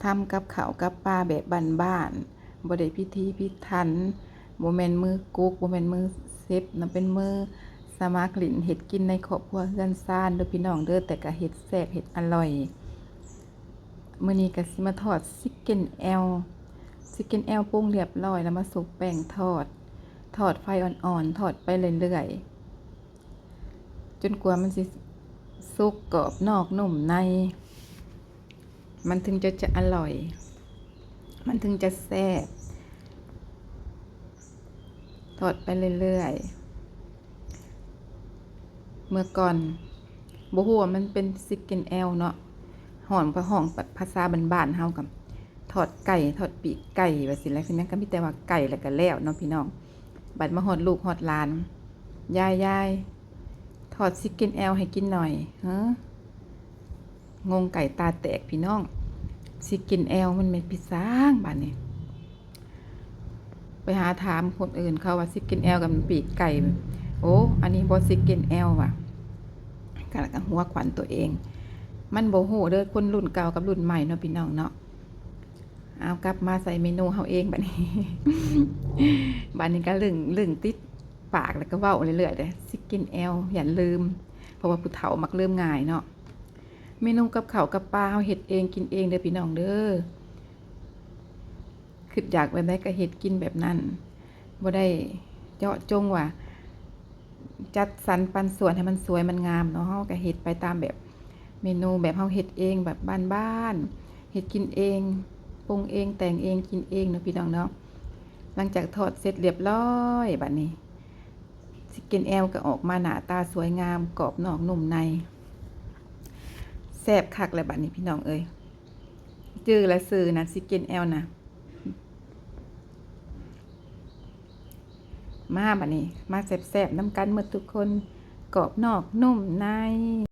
ທຳກັບເຂົ້າກັບປາແບບບ້ານໆ ບໍ່ໄດ້ພິຖີພິຖັນ, ບໍ່ແມ່ນມືກຸກ ບໍ່ແມ່ນມືເຊັບເນາະ, ເປັນມືສະໝັກຫຼິ້ນເຮັດກິນໃນຄອບຄົວເຮືອນຊານເດີພີ່ນ້ອງເດີ, ແຕ່ກະເຮັດແຊບເຮັດອະລ່ອຍ. ມື້ນີ້ກະຊິມາທອດຊິກເກັນແອວ, ຊິກເກັນແອວປຸງລຽບລ້ອຍ ແລ້ວມາຊຸບແປ້ງທອດ, ທອດໄຟອ່ອນໆ ທອດໄປເລື້ອຍໆ ຈົນກວ່າມັນຊິສຸກກອບນອກນຸ່ມໃນ, ມັນເຖິງຈະ ຈະອະລ່ອຍ, ມັນເຖິງຈະແຊບ. ທອດໄປເລື້ອຍໆ. ເມື່ອກ່ອນບໍ່ຮູ້ວ່າມັນເປັນຊິກເກັນແອວເນາະ, ຮ້ອງ ພາ ຮ້ອງພາສາບ້ານໆ ເຮົາກໍ ທອດໄກ່ ທອດປີກໄກ່ວ່າຊີ້ແຫຼະ, ຄືຫຍັງກໍມີແຕ່ວ່າໄກ່ແລ້ວກໍແລ້ວເນາະພີ່ນ້ອງ. ບັດມາຮອດລູກຮອດຫຼານ, ຍາຍ ຍາຍ ທອດຊິກເກັນແອວໃຫ້ກິນໜ່ອຍ. ເຮີ ງົງໄກ່ຕາແຕກພີ່ນ້ອງ, ຊິກເກັນແອວມັນແມ່ນປີສາງບາດນີ້. ໄປຫາຖາມຄົນອື່ນເຂົາວ່າຊິກເກັນແອວກັບປີກໄກ່, ໂອ້ ອັນນີ້ບໍ່ຊິກເກັນແອວວ່າ, ກະ ກະຫົວຂວັນຕົວເອງ. ມັນບໍ່ຮູ້ເດີ ຄົນລຸ້ນເກົ່າກັບລຸ້ນໃໝ່ເນາະ ພີ່ນ້ອງເນາະ. ເອົາ ກັບມາໃສ່ເມນູເຮົາເອງບາດນີ້. ບາດນີ້ກະລຶ້ງ ລຶ້ງຕິດປາກ ແລ້ວກະເວົ້າເລື້ອຍໆເດ້, ຊິກເກັນແອວ ຢ້ານລືມ, ເພາະວ່າຜູ້ເຖົ້າມັກລືມງ່າຍເນາະ. ເມນູກັບເຂົ້າກັບປາເຮົາເຮັດເອງກິນເອງເດີພີ່ນ້ອງເດີ. ຄິດຢາກແບບໃດກໍເຮັດກິນແບບນັ້ນ, ບໍ່ໄດ້ເຈາະຈົງວ່າຈັດສັນປັນສ່ວນໃຫ້ມັນສວຍມັນງາມເນາະ, ເຮົາກໍເຮັດໄປຕາມແບບເມນູແບບເຮົາເຮັດເອງ ແບບບ້ານໆ ເຮັດກິນເອງ ປຸງເອງ ແຕ່ງເອງ ກິນເອງເນາະ ພີ່ນ້ອງເນາະ. ຫຼັງຈາກທອດເສັດລຽບລ້ອຍ ບາດນີ້ຊິກເກັນແອວກໍອອກມາໜ້າຕາສວຍງາມ ກອບນອກນຸ່ມໃນ, ແຊບຄັກແລ້ວບາດນີ້ ພີ່ນ້ອງເອີຍ. ຈື່ລະຊື່ນະ ຊິກເກັນແອວນະ. ມາບາດນີ້ ມາແຊບໆນຳກັນໝົດທຸກຄົນ, ກອບນອກນຸ່ມໃນ.